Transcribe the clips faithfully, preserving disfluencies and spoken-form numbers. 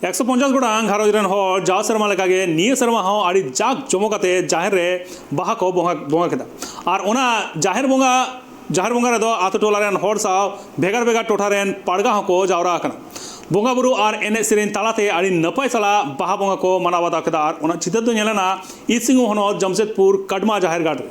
ᱮᱠᱥᱚ ᱯᱚᱧᱪᱟᱥ ᱜᱚᱴᱟᱝ ᱜᱷᱟᱨᱚᱸᱡᱽ ᱨᱮᱱ ᱦᱚᱲ ᱡᱟᱣ ᱥᱮᱨᱢᱟ ᱞᱮᱠᱟᱜᱮ ᱱᱤᱭᱟᱹ ᱥᱮᱨᱢᱟ ᱦᱚᱸ ᱟᱹᱰᱤ ᱡᱟᱠ ᱡᱚᱢᱚᱠ ᱟᱛᱮ ᱡᱟᱦᱮᱨ ᱨᱮ ᱵᱟᱦᱟ ᱠᱚ ᱵᱚᱸᱜᱟ ᱵᱚᱸᱜᱟ ᱠᱮᱫᱟ᱾ ᱟᱨ ᱚᱱᱟ ᱡᱟᱦᱮᱨ ᱵᱚᱸᱜᱟ ᱡᱟᱦᱮᱨ ᱵᱚᱸᱜᱟ ᱨᱮᱫᱚ ᱟᱛᱳ ᱴᱚᱞᱟ ᱨᱮᱱ ᱦᱚᱲ ᱥᱟᱶ ᱵᱷᱮᱜᱟᱨ ᱵᱷᱮᱜᱟᱨ ᱴᱚᱴᱷᱟ ᱨᱮᱱ ᱯᱟᱲᱜᱟ ᱦᱚᱸᱠᱚ ᱡᱟᱣᱨᱟ ᱟᱠᱟᱱᱟ᱾ ᱵᱚᱸᱜᱟ ᱵᱩᱨᱩ ᱟᱨ ᱮᱱᱮᱡ ᱥᱮᱨᱮᱧ ᱛᱟᱞᱟᱛᱮ ᱟᱹᱰᱤ ᱱᱟᱯᱟᱭ ᱥᱟᱞᱟᱜ ᱵᱟᱦᱟ ᱵᱚᱸᱜᱟ ᱠᱚ ᱢᱟᱱᱟᱣ ᱵᱟᱛᱟᱣ ᱠᱮᱫᱟ᱾ ᱟᱨ ᱚᱱᱟ ᱪᱤᱛᱟᱹᱨ ᱫᱚ ᱧᱮᱞ ᱮᱱᱟ ᱤᱥᱴ ᱥᱤᱝᱵᱷᱩᱢ ᱦᱚᱱᱚᱛ ᱡᱟᱢᱥᱮᱫᱽᱯᱩᱨ ᱠᱟᱰᱢᱟ ᱡᱟᱦᱮᱨ ᱜᱟᱲ ᱨᱮ᱾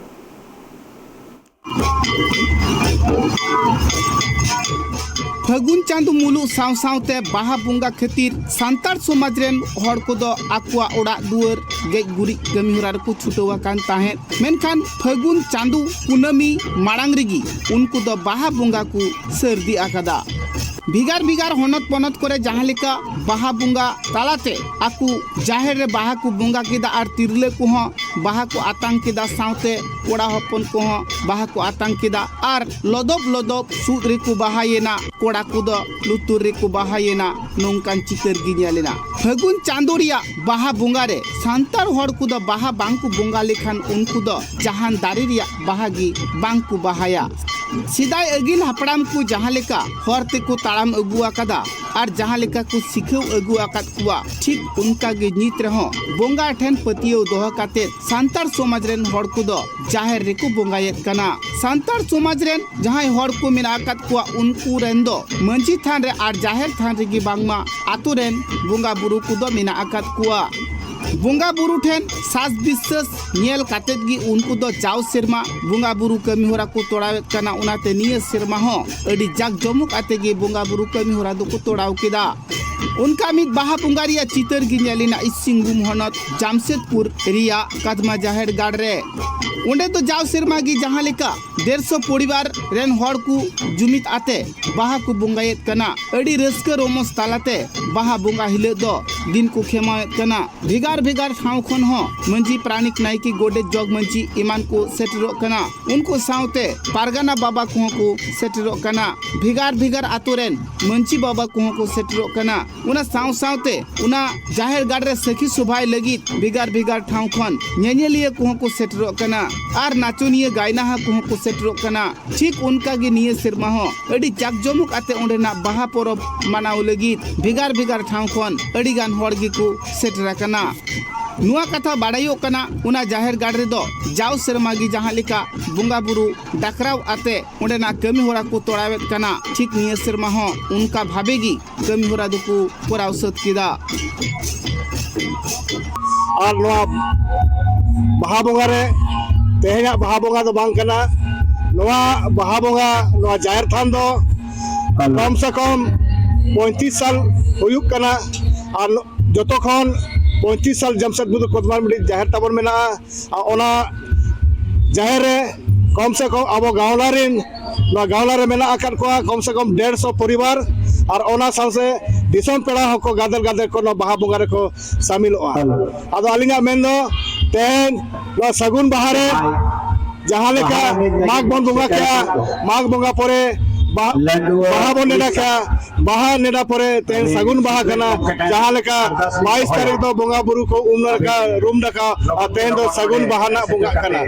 ᱯᱷᱟᱹᱜᱩᱱ ᱪᱟᱸᱫᱚ ᱢᱩᱞᱩᱜ ᱥᱟᱶ ᱥᱟᱶᱛᱮ ᱵᱟᱦᱟ ᱵᱚᱸᱜᱟ ᱠᱷᱟᱹᱛᱤᱨ ᱥᱟᱱᱛᱟᱲ ᱥᱚᱢᱟᱡᱽ ᱨᱮᱱ ᱦᱚᱲ ᱠᱚᱫᱚ ᱟᱠᱚᱣᱟᱜ ᱚᱲᱟᱜ ᱫᱩᱣᱟᱹᱨ ᱜᱮᱡ ᱜᱩᱨᱤᱡ ᱠᱟᱹᱢᱤ ᱦᱚᱨᱟ ᱨᱮᱠᱚ ᱪᱷᱩᱴᱟᱹᱣ ᱟᱠᱟᱱ ᱛᱟᱦᱮᱸᱫ᱾ ᱢᱮᱱᱠᱷᱟᱱ ᱯᱷᱟᱹᱜᱩᱱ ᱪᱟᱸᱫᱚ ᱠᱩᱱᱟᱹᱢᱤ ᱢᱟᱲᱟᱝ ᱨᱮᱜᱮ ᱩᱱᱠᱩ ᱫᱚ ᱵᱟᱦᱟ ᱵᱚᱸᱜᱟ ᱠᱚ ᱥᱟᱹᱨᱫᱤ ᱟᱠᱟᱫᱟ᱾ ᱵᱷᱮᱜᱟᱨ ᱵᱷᱮᱜᱟᱨ ᱦᱚᱱᱚᱛ ᱯᱚᱱᱚᱛ ᱠᱚᱨᱮ ᱡᱟᱦᱟᱸ ᱞᱮᱠᱟ ᱵᱟᱦᱟ ᱵᱚᱸᱜᱟ ᱛᱟᱞᱟᱛᱮ ᱟᱠᱚ ᱡᱟᱦᱮᱨ ᱨᱮ ᱵᱟᱦᱟ ᱠᱚ ᱵᱚᱸᱜᱟ ᱠᱮᱫᱟ ᱟᱨ ᱛᱤᱨᱞᱟᱹ ᱠᱚᱦᱚᱸ ᱵᱟᱦᱟ ᱠᱚ ᱟᱛᱟᱝ ᱠᱮᱫᱟ, ᱥᱟᱶᱛᱮ ᱠᱚᱲᱟ ᱦᱚᱯᱚᱱ ᱠᱚᱦᱚᱸ ᱵᱟᱦᱟ ᱠᱚ ᱟᱛᱟᱝ ᱠᱮᱫᱟ ᱟᱨ ᱞᱚᱫᱚᱵ ᱞᱚᱫᱚᱵ ᱥᱩᱫ ᱨᱮᱠᱚ ᱵᱟᱦᱟᱭᱮᱱᱟ, ᱠᱚᱲᱟ ᱠᱚᱫᱚ ᱞᱩᱛᱩᱨ ᱨᱮᱠᱚ ᱵᱟᱦᱟᱭᱮᱱᱟ᱾ ᱱᱚᱝᱠᱟᱱ ᱪᱤᱛᱟᱹᱨ ᱜᱮ ᱧᱮᱞ ᱮᱱᱟ᱾ ᱯᱷᱟᱹᱜᱩᱱ ᱪᱟᱸᱫᱚ ᱨᱮᱭᱟᱜ ᱵᱟᱦᱟ ᱵᱚᱸᱜᱟ ᱨᱮ ᱥᱟᱱᱛᱟᱲ ᱦᱚᱲ ᱠᱚᱫᱚ ᱵᱟᱦᱟ ᱵᱟᱝ ᱠᱚ ᱵᱚᱸᱜᱟ ᱞᱮᱠᱷᱟᱱ ᱩᱱᱠᱩ ᱫᱚ ᱡᱟᱦᱟᱱ ᱫᱟᱨᱮ ᱨᱮᱭᱟᱜ ᱵᱟᱦᱟ ᱜᱮ ᱵᱟᱝ ᱠᱚ ᱵᱟᱦᱟᱭᱟ᱾ ᱥᱮᱫᱟᱭ ᱟᱹᱜᱤᱞ ᱦᱟᱯᱲᱟᱢ ᱠᱚ ᱡᱟᱦᱟᱸ ᱞᱮᱠᱟ ᱦᱚᱨ ᱛᱮᱠᱚ ᱛᱟᱲᱟᱢ ᱟᱹᱜᱩ ᱟᱠᱟᱫᱟ ᱟᱨ ᱡᱟᱦᱟᱸ ᱞᱮᱠᱟ ᱠᱚ ᱥᱤᱠᱷᱟᱹᱣ ᱟᱹᱜᱩ ᱟᱠᱟᱫ ᱠᱚᱣᱟ, ᱴᱷᱤᱠ ᱚᱱᱠᱟ ᱜᱮ ᱱᱤᱛ ᱨᱮᱦᱚᱸ ᱵᱚᱸᱜᱟ ᱴᱷᱮᱱ ᱯᱟᱹᱛᱭᱟᱹᱣ ᱫᱚᱦᱚ ᱠᱟᱛᱮ ᱥᱟᱱᱛᱟᱲ ᱥᱚᱢᱟᱡᱽ ᱨᱮᱱ ᱦᱚᱲ ᱠᱚᱫᱚ ᱡᱟᱦᱮᱨ ᱨᱮᱠᱚ ᱵᱚᱸᱜᱟᱭᱮᱫ ᱠᱟᱱᱟ᱾ ᱥᱟᱱᱛᱟᱲ ᱥᱚᱢᱟᱡᱽ ᱨᱮᱱ ᱡᱟᱦᱟᱸᱭ ᱦᱚᱲ ᱠᱚ ᱢᱮᱱᱟᱜ ᱟᱠᱟᱫ ᱠᱚᱣᱟ, ᱩᱱᱠᱩ ᱨᱮᱱ ᱫᱚ ᱢᱟᱹᱡᱷᱤ ᱛᱷᱟᱱ ᱨᱮ ᱟᱨ ᱡᱟᱦᱮᱨ ᱛᱷᱟᱱ ᱨᱮᱜᱮ ᱵᱟᱝᱢᱟ ᱟᱛᱳ ᱨᱮᱱ ᱵᱚᱸᱜᱟ ᱵᱩᱨᱩ ᱠᱚᱫᱚ ᱢᱮᱱᱟᱜ ᱟᱠᱟᱫ ᱠᱚᱣᱟ᱾ ᱵᱚᱸᱜᱟ ᱵᱩᱨᱩ ᱴᱷᱮᱱ ᱥᱟᱥ ᱵᱤᱥᱥᱟᱹᱥ ᱧᱮᱞ ᱠᱟᱛᱮᱫ ᱜᱮ ᱩᱱᱠᱩ ᱫᱚ ᱡᱟᱣ ᱥᱮᱨᱢᱟ ᱵᱚᱸᱜᱟ ᱵᱩᱨᱩ ᱠᱟᱹᱢᱤ ᱦᱚᱨᱟ ᱠᱚ ᱛᱚᱲᱟᱣᱮᱫ ᱠᱟᱱᱟ᱾ ᱚᱱᱟᱛᱮ ᱱᱤᱭᱟᱹ ᱥᱮᱨᱢᱟ ᱦᱚᱸ ᱟᱹᱰᱤ ᱡᱟᱠ ᱡᱚᱢᱚᱠ ᱟᱛᱮ ᱜᱮ ᱵᱚᱸᱜᱟ ᱵᱩᱨᱩ ᱠᱟᱹᱢᱤ ᱦᱚᱨᱟ ᱫᱚᱠᱚ ᱛᱚᱲᱟᱣ ᱠᱮᱫᱟ᱾ ᱚᱱᱠᱟ ᱢᱤᱫ ᱵᱟᱦᱟ ᱵᱚᱸᱜᱟ ᱨᱮᱭᱟᱜ ᱪᱤᱛᱟᱹᱨ ᱜᱮ ᱧᱮᱞ ᱮᱱᱟ ᱤᱥᱴ ᱥᱤᱝᱵᱷᱩᱢ ᱦᱚᱱᱚᱛ ᱡᱟᱢᱥᱮᱫᱽᱯᱩᱨ ᱨᱮᱭᱟᱜ ᱠᱟᱫᱢᱟ ᱡᱟᱦᱮᱨ ᱜᱟᱲ ᱨᱮ᱾ ᱚᱸᱰᱮ ᱫᱚ ᱡᱟᱣ ᱥᱮᱨᱢᱟ ᱜᱮ ᱡᱟᱦᱟᱸ ᱞᱮᱠᱟ ᱰᱮᱲᱥᱚ ᱯᱚᱨᱤᱵᱟᱨ ᱨᱮᱱ ᱦᱚᱲ ᱠᱚ ᱡᱩᱢᱤᱫ ᱟᱛᱮ ᱵᱟᱦᱟ ᱠᱚ ᱵᱚᱸᱜᱟᱭᱮᱫ ᱠᱟᱱᱟ᱾ ᱟᱹᱰᱤ ᱨᱟᱹᱥᱠᱟᱹ ᱨᱚᱢᱚᱡᱽ ᱛᱟᱞᱟᱛᱮ ᱵᱟᱦᱟ ᱵᱚᱸᱜᱟ ᱦᱤᱞᱳᱜ ᱫᱚ ᱫᱤᱱ ᱠᱚ ᱠᱷᱮᱢᱟᱣᱮᱫ ᱠᱟᱱᱟ᱾ ᱵᱷᱮᱜᱟᱨ ᱵᱷᱮᱜᱟᱨ ᱴᱷᱟᱶ ᱠᱷᱚᱱ ᱦᱚᱸ ᱢᱟᱹᱡᱷᱤ, ᱯᱟᱨᱟᱱᱤᱠ, ᱱᱟᱭᱠᱮ, ᱜᱚᱰᱮᱛ, ᱡᱚᱜᱽ ᱢᱟᱹᱡᱷᱤ ᱮᱢᱟᱱ ᱠᱚ ᱥᱮᱴᱮᱨᱚᱜ ᱠᱟᱱᱟ᱾ ᱩᱱᱠᱩ ᱥᱟᱶᱛᱮ ᱯᱟᱨᱜᱟᱱᱟ ᱵᱟᱵᱟ ᱠᱚᱦᱚᱸ ᱠᱚ ᱥᱮᱴᱮᱨᱚᱜ ᱠᱟᱱᱟ᱾ ᱵᱷᱮᱜᱟᱨ ᱵᱷᱮᱜᱟᱨ ᱟᱛᱳ ᱨᱮᱱ ᱢᱟᱹᱡᱷᱤ ᱵᱟᱵᱟ ᱠᱚᱦᱚᱸ ᱠᱚ ᱥᱮᱴᱮᱨᱚᱜ ᱠᱟᱱᱟ᱾ ᱚᱱᱟ ᱥᱟᱶ ᱥᱟᱶᱛᱮ ᱚᱱᱟ ᱡᱟᱦᱮᱨ ᱜᱟᱲ ᱨᱮ ᱥᱟᱹᱠᱷᱤ ᱥᱚᱵᱷᱟᱭ ᱞᱟᱹᱜᱤᱫ ᱵᱷᱮᱜᱟᱨ ᱵᱷᱮᱜᱟᱨ ᱴᱷᱟᱶ ᱠᱷᱚᱱ ᱧᱮᱧᱮᱞᱤᱭᱟᱹ ᱠᱚᱦᱚᱸ ᱠᱚ ᱥᱮᱴᱮᱨᱚᱜ ᱠᱟᱱᱟ ᱟᱨ ᱱᱟᱪᱚᱱᱤᱭᱟᱹ ᱜᱟᱭᱱᱟᱦᱟ ᱠᱚᱦᱚᱸ ᱠᱚ ᱥᱮᱴᱮᱨᱚᱜ ᱠᱟᱱᱟ᱾ ᱴᱷᱤᱠ ᱚᱱᱠᱟ ᱜᱮ ᱱᱤᱭᱟᱹ ᱥᱮᱨᱢᱟ ᱦᱚᱸ ᱟᱹᱰᱤ ᱡᱟᱠᱡᱚᱢᱚᱠ ᱟᱛᱮ ᱚᱸᱰᱮᱱᱟᱜ ᱵᱟᱦᱟ ᱯᱚᱨᱚᱵᱽ ᱢᱟᱱᱟᱣ ᱞᱟᱹᱜᱤᱫ ᱵᱷᱮᱜᱟᱨ ᱵᱷᱮᱜᱟᱨ ᱴᱷᱟᱶ ᱠᱷᱚᱱ ᱟᱹᱰᱤ ᱜᱟᱱ ᱦᱚᱲ ᱜᱮᱠᱚ ᱥᱮᱴᱮᱨ ᱟᱠᱟᱱᱟ᱾ ᱱᱚᱣᱟ ᱠᱟᱛᱷᱟ ᱵᱟᱲᱟᱭᱚᱜ ᱠᱟᱱᱟ, ᱚᱱᱟ ᱡᱟᱦᱮᱨ ᱜᱟᱲ ᱨᱮᱫᱚ ᱡᱟᱣ ᱥᱮᱨᱢᱟ ᱜᱮ ᱡᱟᱦᱟᱸ ᱞᱮᱠᱟ ᱵᱚᱸᱜᱟ ᱵᱩᱨᱩ ᱰᱟᱠᱨᱟᱣ ᱟᱛᱮ ᱚᱸᱰᱮᱱᱟᱜ ᱠᱟᱹᱢᱤ ᱦᱚᱨᱟ ᱠᱚ ᱛᱚᱲᱟᱣᱮᱫ ᱠᱟᱱᱟ, ᱴᱷᱤᱠ ᱱᱤᱭᱟᱹ ᱥᱮᱨᱢᱟ ᱦᱚᱸ ᱚᱱᱠᱟ ᱵᱷᱟᱵᱮ ᱜᱮ ᱠᱟᱹᱢᱤ ᱦᱚᱨᱟ ᱫᱚᱠᱚ ᱠᱚᱨᱟᱣ ᱥᱟᱹᱛ ᱠᱮᱫᱟ᱾ ᱟᱨ ᱱᱚᱣᱟ ᱵᱟᱦᱟ ᱵᱚᱸᱜᱟ ᱨᱮ, ᱛᱮᱦᱮᱧᱟᱜ ᱵᱟᱦᱟ ᱵᱚᱸᱜᱟ ᱫᱚ ᱵᱟᱝ ᱠᱟᱱᱟ, ᱱᱚᱣᱟ ᱵᱟᱦᱟ ᱵᱚᱸᱜᱟ, ᱱᱚᱣᱟ ᱡᱟᱦᱮᱨ ᱛᱷᱟᱱ ᱫᱚ ᱠᱚᱢ ᱥᱮ ᱠᱚᱢ ᱯᱚᱸᱭᱛᱨᱤᱥ ᱥᱟᱞ ᱦᱩᱭᱩᱜ ᱠᱟᱱᱟ᱾ ᱟᱨ ᱡᱚᱛᱚ ᱠᱷᱚᱱ ᱯᱚᱸᱭᱛᱨᱤᱥ ᱥᱟᱞ ᱡᱟᱢᱥᱮᱫᱽᱯᱩᱨ ᱠᱚᱫᱢᱟᱨ ᱢᱤᱫᱴᱤᱡ ᱡᱟᱦᱮᱨ ᱛᱟᱵᱚᱱ ᱢᱮᱱᱟᱜᱼᱟ᱾ ᱟᱨ ᱚᱱᱟ ᱡᱟᱦᱮᱨ ᱨᱮ ᱠᱚᱢ ᱥᱮ ᱠᱚᱢ ᱟᱵᱚ ᱜᱟᱶᱞᱟ ᱨᱮᱱ, ᱱᱚᱣᱟ ᱜᱟᱶᱞᱟ ᱨᱮ ᱢᱮᱱᱟᱜ ᱟᱠᱟᱫ ᱠᱚᱣᱟ ᱠᱚᱢ ᱥᱮ ᱠᱚᱢ ᱰᱮᱲᱥᱚ ᱯᱚᱨᱤᱵᱟᱨ, ᱟᱨ ᱚᱱᱟ ᱥᱟᱶᱛᱮ ᱫᱤᱥᱚᱢ ᱯᱮᱲᱟ ᱦᱚᱸᱠᱚ ᱜᱟᱫᱮᱞ ᱜᱟᱫᱮᱞ ᱠᱚ ᱱᱚᱣᱟ ᱵᱟᱦᱟ ᱵᱚᱸᱜᱟ ᱨᱮᱠᱚ ᱥᱟᱢᱤᱞᱚᱜᱼᱟ᱾ ᱟᱫᱚ ᱟᱹᱞᱤᱧᱟᱜ ᱢᱮᱱ ᱫᱚ, ᱛᱮᱦᱮᱧ ᱱᱚᱣᱟ ᱥᱟᱹᱜᱩᱱ ᱵᱟᱦᱟ ᱨᱮ ᱡᱟᱦᱟᱸ ᱞᱮᱠᱟ ᱢᱟᱜᱽ ᱵᱚᱱ ᱵᱚᱸᱜᱟ ᱠᱮᱜᱼᱟ, ᱢᱟᱜᱽ ᱵᱚᱸᱜᱟ ᱯᱚᱨᱮ ᱵᱟᱦᱟ, ᱵᱟᱦᱟ ᱵᱚᱱ ᱱᱮᱰᱟ ᱠᱮᱜᱼᱟ, ᱵᱟᱦᱟ ᱱᱮᱰᱟ ᱯᱚᱨᱮ ᱛᱮᱦᱮᱧ ᱥᱟᱹᱜᱩᱱ ᱵᱟᱦᱟ ᱠᱟᱱᱟ᱾ ᱡᱟᱦᱟᱸ ᱞᱮᱠᱟ ᱵᱟᱭᱤᱥ ᱛᱟᱹᱨᱤᱠᱷ ᱫᱚ ᱵᱚᱸᱜᱟ ᱵᱩᱨᱩ ᱠᱚ ᱩᱢ ᱱᱟᱲᱠᱟ, ᱨᱩᱢ ᱰᱟᱠᱟᱣ, ᱟᱨ ᱛᱮᱦᱮᱧ ᱫᱚ ᱥᱟᱹᱜᱩᱱ ᱵᱟᱦᱟ ᱨᱮᱱᱟᱜ ᱵᱚᱸᱜᱟᱜ ᱠᱟᱱᱟ᱾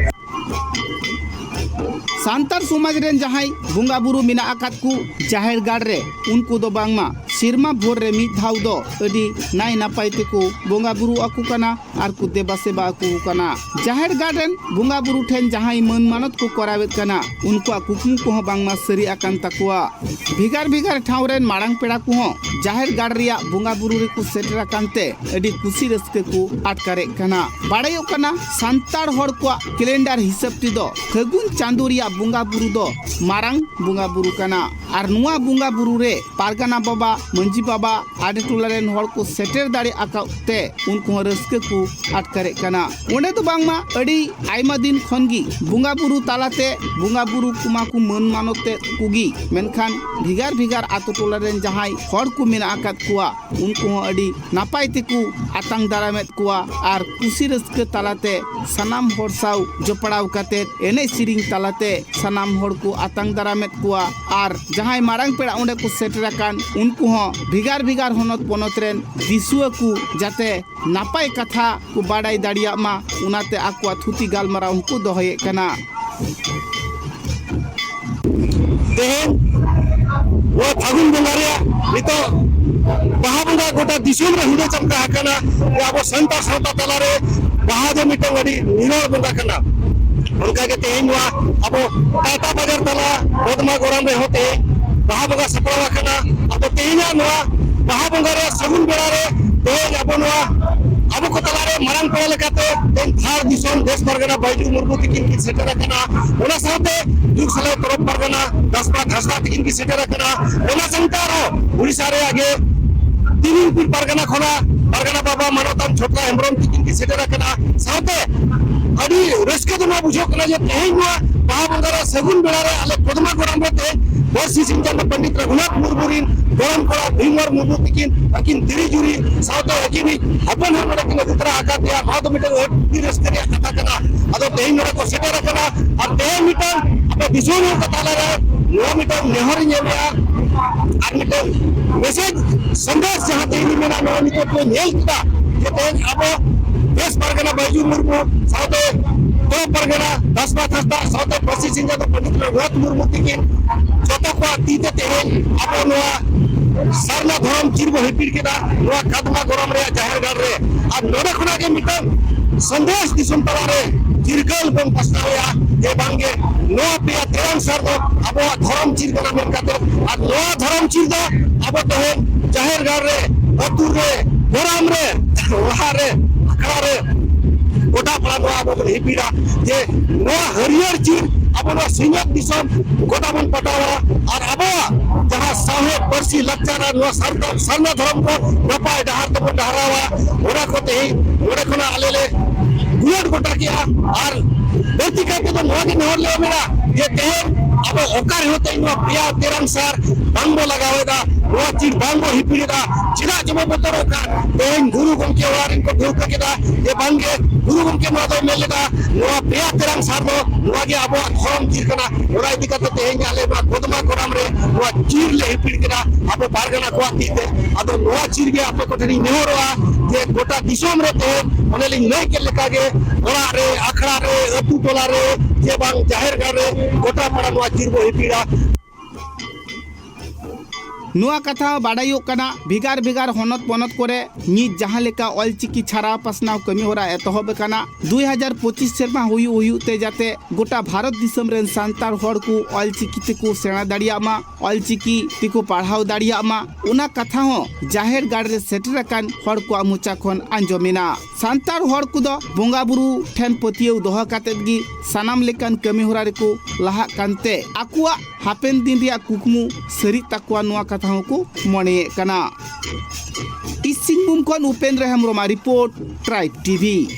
ᱥᱟᱱᱛᱟᱲ ᱥᱚᱢᱟᱡᱽ ᱨᱮᱱ ᱡᱟᱦᱟᱸᱭ ᱵᱚᱸᱜᱟ ᱵᱩᱨᱩ ᱢᱮᱱᱟᱜ ᱟᱠᱟᱫ ᱠᱚ ᱡᱟᱦᱮᱨ ᱜᱟᱲ ᱨᱮ, ᱩᱱᱠᱩ ᱫᱚ ᱵᱟᱝᱢᱟ ᱥᱮᱨᱢᱟ ᱵᱷᱳᱨ ᱨᱮ ᱢᱤᱫ ᱫᱷᱟᱣ ᱫᱚ ᱟᱹᱰᱤ ᱱᱟᱭ ᱱᱟᱯᱟᱭ ᱛᱮᱠᱚ ᱵᱚᱸᱜᱟ ᱵᱩᱨᱩ ᱟᱠᱚ ᱠᱟᱱᱟ ᱟᱨ ᱠᱚ ᱫᱮᱵᱟ ᱥᱮᱵᱟ ᱟᱠᱚ ᱠᱟᱱᱟ᱾ ᱡᱟᱦᱮᱨ ᱜᱟᱲ ᱨᱮᱱ ᱵᱚᱸᱜᱟ ᱵᱩᱨᱩ ᱴᱷᱮᱱ ᱡᱟᱦᱟᱸᱭ ᱢᱟᱹᱱ ᱢᱟᱱᱚᱛ ᱠᱚ ᱠᱚᱨᱟᱣᱮᱫ ᱠᱟᱱᱟ, ᱩᱱᱠᱩᱣᱟᱜ ᱠᱩᱠᱢᱩ ᱠᱚᱦᱚᱸ ᱵᱟᱝᱢᱟ ᱥᱟᱹᱨᱤ ᱟᱠᱟᱱ ᱛᱟᱠᱚᱣᱟ᱾ ᱵᱷᱮᱜᱟᱨ ᱵᱷᱮᱜᱟᱨ ᱴᱷᱟᱶ ᱨᱮᱱ ᱢᱟᱨᱟᱝ ᱯᱮᱲᱟ ᱠᱚᱦᱚᱸ ᱡᱟᱦᱮᱨ ᱜᱟᱲ ᱨᱮᱭᱟᱜ ᱵᱚᱸᱜᱟ ᱵᱩᱨᱩ ᱨᱮᱠᱚ ᱥᱮᱴᱮᱨ ᱟᱠᱟᱱ ᱛᱮ ᱟᱹᱰᱤ ᱠᱩᱥᱤ ᱨᱟᱹᱥᱠᱟᱹ ᱠᱚ ᱟᱴᱠᱟᱨᱮᱫ ᱠᱟᱱᱟ᱾ ᱵᱟᱲᱟᱭᱚᱜ ᱠᱟᱱᱟ, ᱥᱟᱱᱛᱟᱲ ᱦᱚᱲ ᱠᱚᱣᱟᱜ ᱠᱮᱞᱮᱱᱰᱟᱨ ᱦᱤᱥᱟᱹᱵ ᱛᱮᱫᱚ ᱯᱷᱟᱹᱜᱩᱱ ᱪᱟᱸᱫᱳ ᱨᱮᱭᱟᱜ ᱵᱚᱸᱜᱟ ᱵᱩᱨᱩ ᱫᱚ ᱢᱟᱨᱟᱝ ᱵᱚᱸᱜᱟ ᱵᱩᱨᱩ ᱠᱟᱱᱟ᱾ ᱟᱨ ᱱᱚᱣᱟ ᱵᱚᱸᱜᱟ ᱵᱩᱨᱩ ᱨᱮ ᱯᱟᱨᱜᱟᱱᱟ ᱵᱟᱵᱟ, ᱢᱟᱹᱡᱷᱤ ᱵᱟᱵᱟ, ᱟᱰᱮ ᱴᱚᱞᱟ ᱨᱮᱱ ᱦᱚᱲ ᱠᱚ ᱥᱮᱴᱮᱨ ᱫᱟᱲᱮ ᱟᱠᱟᱫ ᱛᱮ ᱩᱱᱠᱩ ᱦᱚᱸ ᱨᱟᱹᱥᱠᱟᱹ ᱠᱚ ᱟᱴᱠᱟᱨᱮᱫ ᱠᱟᱱᱟ᱾ ᱚᱸᱰᱮ ᱫᱚ ᱵᱟᱝᱢᱟ ᱟᱹᱰᱤ ᱟᱭᱢᱟ ᱫᱤᱱ ᱠᱷᱚᱱ ᱜᱮ ᱵᱚᱸᱜᱟ ᱵᱩᱨᱩ ᱛᱟᱞᱟᱛᱮ ᱵᱚᱸᱜᱟ ᱵᱩᱨᱩ ᱠᱚᱢᱟ ᱠᱚ ᱢᱟᱹᱱ ᱢᱟᱱᱚᱛ ᱮᱫ ᱠᱚᱜᱮ, ᱢᱮᱱᱠᱷᱟᱱ ᱵᱷᱮᱜᱟᱨ ᱵᱷᱮᱜᱟᱨ ᱟᱛᱳ ᱴᱚᱞᱟ ᱨᱮᱱ ᱡᱟᱦᱟᱸᱭ ᱦᱚᱲ ᱠᱚ ᱢᱮᱱᱟᱜ ᱟᱠᱟᱫ ᱠᱚᱣᱟ, ᱩᱱᱠᱩ ᱦᱚᱸ ᱟᱹᱰᱤ ᱱᱟᱯᱟᱭ ᱛᱮᱠᱚ ᱟᱛᱟᱝ ᱫᱟᱨᱟᱢᱮᱫ ᱠᱚᱣᱟ ᱟᱨ ᱠᱩᱥᱤ ᱨᱟᱹᱥᱠᱟᱹ ᱛᱟᱞᱟᱛᱮ ᱥᱟᱱᱟᱢ ᱦᱚᱲ ᱥᱟᱶ ᱡᱚᱯᱲᱟᱣ ᱠᱟᱛᱮ ᱮᱱᱮᱡ ᱥᱮᱨᱮᱧ ᱛᱟᱞᱟᱛᱮ ᱥᱟᱱᱟᱢ ᱦᱚᱲ ᱠᱚ ᱟᱛᱟᱝ ᱫᱟᱨᱟᱢᱮᱫ ᱠᱚᱣᱟ᱾ ᱟᱨ ᱡᱟᱦᱟᱸᱭ ᱢᱟᱨᱟᱝ ᱯᱮᱲᱟ ᱚᱸᱰᱮ ᱠᱚ ᱥᱮᱴᱮᱨ ᱟᱠᱟᱱ, ᱩᱱᱠᱩ ᱦᱚᱸ ᱵᱷᱮᱜᱟᱨ ᱵᱷᱮᱜᱟᱨ ᱦᱚᱱᱚᱛ ᱯᱚᱱᱚᱛ ᱨᱮᱱ ᱫᱤᱥᱩᱣᱟᱹ ᱠᱚ ᱡᱟᱛᱮ ᱱᱟᱯᱟᱭ ᱠᱟᱛᱷᱟ ᱠᱚ ᱵᱟᱰᱟᱭ ᱫᱟᱲᱮᱭᱟᱜ ᱢᱟ, ᱚᱱᱟᱛᱮ ᱟᱠᱚᱣᱟᱜ ᱛᱷᱩᱛᱤ ᱜᱟᱞᱢᱟᱨᱟᱣ ᱦᱚᱸᱠᱚ ᱫᱚᱦᱚᱭᱮᱫ ᱠᱟᱱᱟ᱾ ᱛᱮᱦᱮᱧ ᱱᱚᱣᱟ ᱯᱷᱟᱹᱜᱩᱱ ᱵᱚᱸᱜᱟ ᱨᱮᱭᱟᱜ ᱱᱤᱛᱚᱜ ᱵᱟᱦᱟ ᱵᱚᱸᱜᱟ ᱜᱚᱴᱟ ᱫᱤᱥᱚᱢ ᱨᱮ ᱦᱩᱰᱟᱹ ᱪᱟᱢᱴᱟ ᱟᱠᱟᱱᱟ᱾ ᱟᱵᱚ ᱥᱟᱱᱛᱟᱲ ᱥᱟᱶᱛᱟ ᱛᱟᱞᱟᱨᱮ ᱵᱟᱦᱟ ᱫᱚ ᱢᱤᱫᱴᱟᱝ ᱟᱹᱰᱤ ᱱᱤᱨᱚᱲ ᱵᱚᱸᱜᱟ ᱠᱟᱱᱟ᱾ ᱚᱱᱠᱟᱜᱮ ᱛᱮᱦᱮᱧ ᱱᱚᱣᱟ ᱟᱵᱚ ᱴᱟᱴᱟ ᱵᱟᱡᱟᱨ ᱛᱟᱞᱟ ᱠᱚᱫᱢᱟ ᱜᱚᱨᱟᱢ ᱨᱮᱦᱚᱸ ᱛᱮᱦᱮᱧ ᱵᱟᱦᱟ ᱵᱚᱸᱜᱟ ᱥᱟᱯᱲᱟᱣ ᱟᱠᱟᱱᱟ᱾ ᱟᱫᱚ ᱛᱮᱦᱮᱧᱟᱜ ᱱᱚᱣᱟ ᱵᱟᱦᱟ ᱵᱚᱸᱜᱟ ᱨᱮ ᱥᱟᱹᱜᱩᱱ ᱵᱮᱲᱟ ᱨᱮ ᱛᱮᱦᱮᱧ ᱟᱵᱚ ᱱᱚᱣᱟ ᱟᱵᱚ ᱠᱚ ᱛᱟᱞᱟᱨᱮ ᱢᱟᱨᱟᱝ ᱯᱮᱲᱟ ᱞᱮᱠᱟᱛᱮ ᱛᱮᱦᱮᱧ ᱫᱷᱟᱲ ᱫᱤᱥᱚᱢ ᱫᱮᱥ ᱯᱟᱨᱜᱟᱱᱟ ᱵᱟᱹᱭᱡᱩ ᱢᱩᱨᱢᱩ ᱛᱤᱠᱤᱱ ᱠᱤᱱ ᱥᱮᱴᱮᱨ ᱟᱠᱟᱱᱟ᱾ ᱚᱱᱟ ᱥᱟᱶᱛᱮ ᱫᱩᱠ ᱥᱟᱞᱟᱭ ᱛᱚᱨᱚᱯ ᱯᱟᱨᱜᱟᱱᱟ ᱫᱟᱥᱯᱟᱛ ᱦᱟᱸᱥᱫᱟ ᱛᱤᱠᱤᱱ ᱠᱤᱱ ᱥᱮᱴᱮᱨ ᱟᱠᱟᱱᱟ᱾ ᱚᱱᱟ ᱥᱟᱶᱛᱮ ᱟᱨᱦᱚᱸ ᱩᱲᱤᱥᱥᱟ ᱨᱮᱭᱟᱜ ᱜᱮ ᱛᱤᱱᱤᱝᱯᱩᱨ ᱯᱟᱨᱜᱟᱱᱟ ᱠᱷᱚᱱᱟᱜ ᱯᱟᱨᱜᱟᱱᱟ ᱵᱟᱵᱟ ᱢᱟᱱᱚᱛᱟᱱ ᱪᱷᱚᱴᱨᱟ ᱦᱮᱢᱵᱨᱚᱢ ᱛᱤᱠᱤᱱ ᱠᱤᱱ ᱥᱮᱴᱮᱨ ᱟᱠᱟᱱᱟ᱾ ᱥᱟᱶᱛᱮ ᱟᱹᱰᱤ ᱨᱟᱹᱥᱠᱟᱹ ᱫᱚ ᱱᱚᱣᱟ ᱵᱩᱡᱷᱟᱹᱜ ᱠᱟᱱᱟ ᱡᱮ ᱛᱮᱦᱮᱧ ᱱᱚᱣᱟ ᱵᱟᱦᱟ ᱵᱚᱸᱜᱟ ᱨᱮ ᱥᱟᱹᱜᱩᱱ ᱵᱮᱲᱟ ᱨᱮ ᱟᱞᱮ ᱠᱚᱫᱢᱟ ᱜᱚᱨᱟᱢ ᱨᱮ ᱛᱮᱦᱮᱧ ᱯᱟᱹᱨᱥᱤ ᱥᱤᱧ ᱪᱟᱸᱫᱚ ᱯᱚᱱᱰᱤᱛ ᱨᱚᱜᱷᱩᱱᱟᱛᱷ ᱢᱩᱨᱢᱩ ᱨᱤᱱ ᱜᱚᱲᱚᱢ ᱠᱚᱲᱟ ᱵᱷᱤᱢᱣᱟᱨ ᱢᱩᱨᱢᱩ ᱛᱤᱠᱤᱱ ᱟᱹᱠᱤᱱ ᱛᱤᱨᱤ ᱡᱩᱨᱤ ᱥᱟᱶᱛᱮ ᱟᱹᱠᱤᱱᱤᱡ ᱦᱚᱯᱚᱱ ᱦᱚᱸ ᱱᱚᱰᱮ ᱠᱤᱱ ᱟᱹᱜᱩ ᱛᱚᱨᱟ ᱟᱠᱟᱫᱮᱭᱟ᱾ ᱱᱚᱣᱟ ᱫᱚ ᱢᱤᱫᱴᱟᱝ ᱟᱹᱰᱤ ᱨᱟᱹᱥᱠᱟᱹ ᱨᱮᱭᱟᱜ ᱠᱟᱛᱷᱟ ᱠᱟᱱᱟ᱾ ᱟᱫᱚ ᱛᱮᱦᱮᱧ ᱱᱚᱰᱮ ᱠᱚ ᱥᱮᱴᱮᱨ ᱟᱠᱟᱱᱟ ᱟᱨ ᱛᱮᱦᱮᱧ ᱢᱤᱫᱴᱟᱝ ᱟᱯᱮ ᱫᱤᱥᱚᱢ ᱦᱚᱲ ᱠᱚ ᱛᱟᱞᱟᱨᱮ ᱱᱚᱣᱟ ᱢᱤᱫᱴᱟᱝ ᱱᱮᱦᱚᱨ ᱤᱧ ᱮᱢᱮᱫᱼᱟ ᱟᱨ ᱢᱤᱫᱴᱟᱝ ᱢᱮᱥᱮᱡᱽ ᱥᱚᱱᱫᱮᱥ ᱡᱟᱦᱟᱸ ᱛᱮᱦᱮᱧ ᱢᱮᱱᱟᱜᱼᱟ, ᱱᱚᱣᱟ ᱱᱤᱛᱚᱜ ᱯᱮ ᱧᱮᱞ ᱠᱮᱫᱟ ᱡᱮ ᱛᱮᱦᱮᱧ ᱟᱵᱚ ᱫᱮᱥ ᱯᱟᱨᱜᱟᱱᱟ ᱵᱟᱹᱭᱡᱩ ᱢᱩᱨᱢᱩ ᱥᱟᱶᱛᱮ ᱯᱚᱨᱚᱵᱽ ᱯᱟᱨᱜᱟᱱᱟ ᱫᱟᱥᱵᱟᱛ ᱦᱟᱸᱥᱫᱟ ᱥᱟᱶᱛᱮ ᱯᱟᱹᱨᱥᱤ ᱥᱤᱧ ᱪᱟᱸᱫᱚ ᱯᱚᱱᱰᱤᱛ ᱨᱚᱜᱷᱩᱱᱟᱛᱷ ᱢᱩᱨᱢᱩ ᱛᱤᱠᱤᱱ ᱡᱚᱛᱚ ᱠᱚᱣᱟᱜ ᱛᱤ ᱛᱮ ᱛᱮᱦᱮᱧ ᱟᱵᱚ ᱱᱚᱣᱟ ᱥᱟᱨᱱᱟ ᱫᱷᱚᱨᱚᱢ ᱪᱤᱨ ᱵᱚ ᱦᱤᱯᱤᱲ ᱠᱮᱫᱟ ᱱᱚᱣᱟ ᱠᱟᱫᱢᱟ ᱜᱚᱨᱟᱢ ᱨᱮᱭᱟᱜ ᱡᱟᱦᱮᱨ ᱜᱟᱲ ᱨᱮ᱾ ᱟᱨ ᱱᱚᱰᱮ ᱠᱷᱚᱱᱟᱜ ᱜᱮ ᱢᱤᱫᱴᱟᱝ ᱥᱚᱱᱫᱮᱥ ᱫᱤᱥᱚᱢ ᱛᱟᱞᱟᱨᱮ ᱪᱤᱨᱜᱟᱹᱞ ᱵᱚᱱ ᱯᱟᱥᱱᱟᱣᱮᱫᱼᱟ ᱡᱮ ᱵᱟᱝᱜᱮ ᱱᱚᱣᱟ ᱯᱮᱭᱟ ᱛᱮᱨᱟᱝ ᱥᱟᱨ ᱫᱚ ᱟᱵᱚᱣᱟᱜ ᱫᱷᱚᱨᱚᱢ ᱪᱤᱨ ᱠᱟᱱᱟ ᱢᱮᱱ ᱠᱟᱛᱮ᱾ ᱟᱨ ᱱᱚᱣᱟ ᱫᱷᱚᱨᱚᱢ ᱪᱤᱨ ᱫᱚ ᱟᱵᱚ ᱛᱮᱦᱮᱧ ᱡᱟᱦᱮᱨ ᱜᱟᱲ ᱨᱮ, ᱟᱹᱛᱩ ᱨᱮ, ᱜᱚᱨᱟᱢ ᱨᱮ, ᱚᱲᱟᱜ ᱨᱮ, ᱟᱠᱷᱲᱟ ᱨᱮ, ᱜᱚᱴᱟ ᱯᱟᱲᱟ ᱱᱚᱣᱟ ᱟᱵᱚ ᱵᱚᱱ ᱦᱤᱯᱤᱲᱟ ᱡᱮ ᱱᱚᱣᱟ ᱦᱟᱹᱨᱭᱟᱹᱲ ᱪᱤᱨ ᱟᱵᱚ ᱱᱚᱣᱟ ᱥᱤᱧᱚᱛ ᱫᱤᱥᱚᱢ ᱜᱚᱴᱟ ᱵᱚᱱ ᱯᱟᱴᱟᱣᱟ᱾ ᱟᱨ ᱟᱵᱚᱣᱟᱜ ᱡᱟᱦᱟᱸ ᱥᱟᱶᱦᱮᱫ, ᱯᱟᱹᱨᱥᱤ, ᱞᱟᱠᱪᱟᱨ ᱟᱨ ᱱᱚᱣᱟ ᱥᱟᱨᱱᱟ, ᱥᱟᱨᱱᱟ ᱫᱷᱚᱨᱚᱢ ᱠᱚ ᱱᱟᱯᱟᱭ ᱰᱟᱦᱟᱨ ᱛᱮᱵᱚᱱ ᱰᱟᱦᱟᱨᱟᱣᱟ᱾ ᱚᱱᱟ ᱠᱚ ᱛᱮᱦᱮᱧ ᱱᱚᱰᱮ ᱠᱷᱚᱱᱟᱜ ᱟᱞᱮ ᱞᱮ ᱜᱩᱱᱟᱹᱱ ᱜᱚᱴᱟ ᱠᱮᱜᱼᱟ᱾ ᱟᱨ ᱵᱟᱹᱲᱛᱤ ᱠᱟᱭ ᱛᱮᱫᱚ ᱱᱚᱣᱟ ᱜᱮ ᱱᱮᱦᱚᱨ ᱞᱮ ᱢᱮᱱᱟ ᱡᱮ ᱛᱮᱦᱮᱧ ᱟᱵᱚ ᱚᱠᱟ ᱨᱮᱦᱚᱸ ᱛᱮᱦᱮᱧ ᱱᱚᱣᱟ ᱯᱮᱭᱟ ᱛᱮᱨᱟᱝ ᱥᱟᱨ ᱵᱟᱝ ᱵᱚ ᱞᱟᱜᱟᱣᱮᱫᱟ, ᱱᱚᱣᱟ ᱪᱤᱨ ᱵᱟᱝ ᱵᱚ ᱦᱤᱯᱤᱲ ᱮᱫᱟ᱾ ᱪᱮᱫᱟᱜ ᱪᱚᱵᱚ ᱵᱚᱛᱚᱨᱚᱜ ᱠᱟᱱ? ᱛᱮᱦᱮᱧ ᱜᱩᱨᱩ ᱜᱚᱢᱠᱮ ᱚᱲᱟᱜ ᱨᱮᱱ ᱠᱚ ᱴᱷᱟᱹᱣᱠᱟᱹ ᱠᱮᱫᱟ ᱡᱮ ᱵᱟᱝᱜᱮ, ᱜᱩᱨᱩ ᱜᱚᱢᱠᱮ ᱱᱚᱣᱟ ᱫᱚᱭ ᱢᱮᱱ ᱞᱮᱫᱟ, ᱱᱚᱣᱟ ᱯᱮᱭᱟ ᱛᱮᱨᱟᱝ ᱥᱟᱨ ᱫᱚ ᱱᱚᱣᱟ ᱜᱮ ᱟᱵᱚᱣᱟᱜ ᱫᱷᱚᱨᱚᱢ ᱪᱤᱨ ᱠᱟᱱᱟ᱾ ᱚᱱᱟ ᱤᱫᱤ ᱠᱟᱛᱮ ᱛᱮᱦᱮᱧ ᱟᱞᱮ ᱱᱚᱣᱟ ᱠᱚᱫᱢᱟ ᱠᱚᱨᱟᱢ ᱨᱮ ᱱᱚᱣᱟ ᱪᱤᱨ ᱞᱮ ᱦᱤᱯᱤᱲ ᱠᱮᱫᱟ ᱟᱵᱚ ᱯᱟᱨᱜᱟᱱᱟ ᱠᱚᱣᱟᱜ ᱛᱤ ᱛᱮ᱾ ᱟᱫᱚ ᱱᱚᱣᱟ ᱪᱤᱨ ᱜᱮ ᱟᱯᱮ ᱠᱚᱴᱷᱮᱱᱤᱧ ᱱᱮᱦᱚᱨᱚᱜᱼᱟ ᱡᱮ ᱜᱚᱴᱟ ᱫᱤᱥᱚᱢ ᱨᱮ ᱛᱮᱦᱮᱧ ᱚᱱᱮ ᱞᱤᱧ ᱞᱟᱹᱭ ᱠᱮᱫ ᱞᱮᱠᱟ ᱜᱮ ᱚᱲᱟᱜ ᱨᱮ, ᱟᱠᱷᱲᱟ ᱨᱮ, ᱟᱹᱛᱩ ᱴᱚᱞᱟ ᱨᱮ ᱡᱮ ᱵᱟᱝ ᱡᱟᱦᱮᱨ ᱜᱟᱲ ᱨᱮ ᱜᱚᱴᱟ ᱯᱟᱲᱟ ᱱᱚᱣᱟ ᱪᱤᱨ ᱵᱚ ᱦᱤᱯᱤᱲᱟ᱾ ᱱᱚᱣᱟ ᱠᱟᱛᱷᱟ ᱦᱚᱸ ᱵᱟᱰᱟᱭᱚᱜ ᱠᱟᱱᱟ, ᱵᱷᱮᱜᱟᱨ ᱵᱷᱮᱜᱟᱨ ᱦᱚᱱᱚᱛ ᱯᱚᱱᱚᱛ ᱠᱚᱨᱮ ᱱᱤᱛ ᱡᱟᱦᱟᱸ ᱞᱮᱠᱟ ᱚᱞᱪᱤᱠᱤ ᱪᱷᱟᱨᱟᱣ ᱯᱟᱥᱱᱟᱣ ᱠᱟᱹᱢᱤ ᱦᱚᱨᱟ ᱮᱛᱚᱦᱚᱵ ᱟᱠᱟᱱᱟ, ᱫᱩᱭ ᱦᱟᱡᱟᱨ ᱯᱚᱸᱪᱤᱥ ᱥᱮᱨᱢᱟ ᱦᱩᱭᱩᱜ ᱦᱩᱭᱩᱜ ᱛᱮ ᱡᱟᱛᱮ ᱜᱚᱴᱟ ᱵᱷᱟᱨᱚᱛ ᱫᱤᱥᱚᱢ ᱨᱮᱱ ᱥᱟᱱᱛᱟᱲ ᱦᱚᱲ ᱠᱚ ᱚᱞᱪᱤᱠᱤ ᱛᱮᱠᱚ ᱥᱮᱬᱟ ᱫᱟᱲᱮᱭᱟᱜ ᱢᱟ, ᱚᱞᱪᱤᱠᱤ ᱛᱮᱠᱚ ᱯᱟᱲᱦᱟᱣ ᱫᱟᱲᱮᱭᱟᱜ ᱢᱟ, ᱚᱱᱟ ᱠᱟᱛᱷᱟ ᱦᱚᱸ ᱡᱟᱦᱮᱨ ᱜᱟᱲ ᱨᱮ ᱥᱮᱴᱮᱨ ᱟᱠᱟᱱ ᱦᱚᱲ ᱠᱚᱣᱟᱜ ᱢᱚᱪᱟ ᱠᱷᱚᱱ ᱟᱸᱡᱚᱢᱮᱱᱟ᱾ ᱥᱟᱱᱛᱟᱲ ᱦᱚᱲ ᱠᱚᱫᱚ ᱵᱚᱸᱜᱟ ᱵᱩᱨᱩ ᱴᱷᱮᱱ ᱯᱟᱹᱛᱭᱟᱹᱣ ᱫᱚᱦᱚ ᱠᱟᱛᱮᱫ ᱜᱮ ᱥᱟᱱᱟᱢ ᱞᱮᱠᱟᱱ ᱠᱟᱹᱢᱤ ᱦᱚᱨᱟ ᱨᱮᱠᱚ ᱞᱟᱦᱟᱜ ᱠᱟᱱᱛᱮ ᱟᱠᱚᱣᱟᱜ ᱦᱟᱯᱮᱱ ᱫᱤᱱ ᱨᱮᱭᱟᱜ ᱠᱩᱠᱢᱩ ᱥᱟᱹᱨᱤᱜ ᱛᱟᱠᱚᱣᱟ, ᱱᱚᱣᱟ ᱠᱟᱛᱷᱟ ᱦᱚᱸᱠᱚ ᱢᱚᱱᱮᱭᱮᱫ ᱠᱟᱱᱟ᱾ ᱤᱥ ᱥᱤᱝᱵᱷᱩᱢ ᱠᱷᱚᱱ ᱩᱯᱮᱱᱫᱨᱚ ᱦᱮᱢᱵᱨᱚᱢᱟᱜ ᱨᱤᱯᱳᱨᱴ, ᱴᱨᱟᱭᱤᱵᱽ ᱴᱤᱵᱷᱤ᱾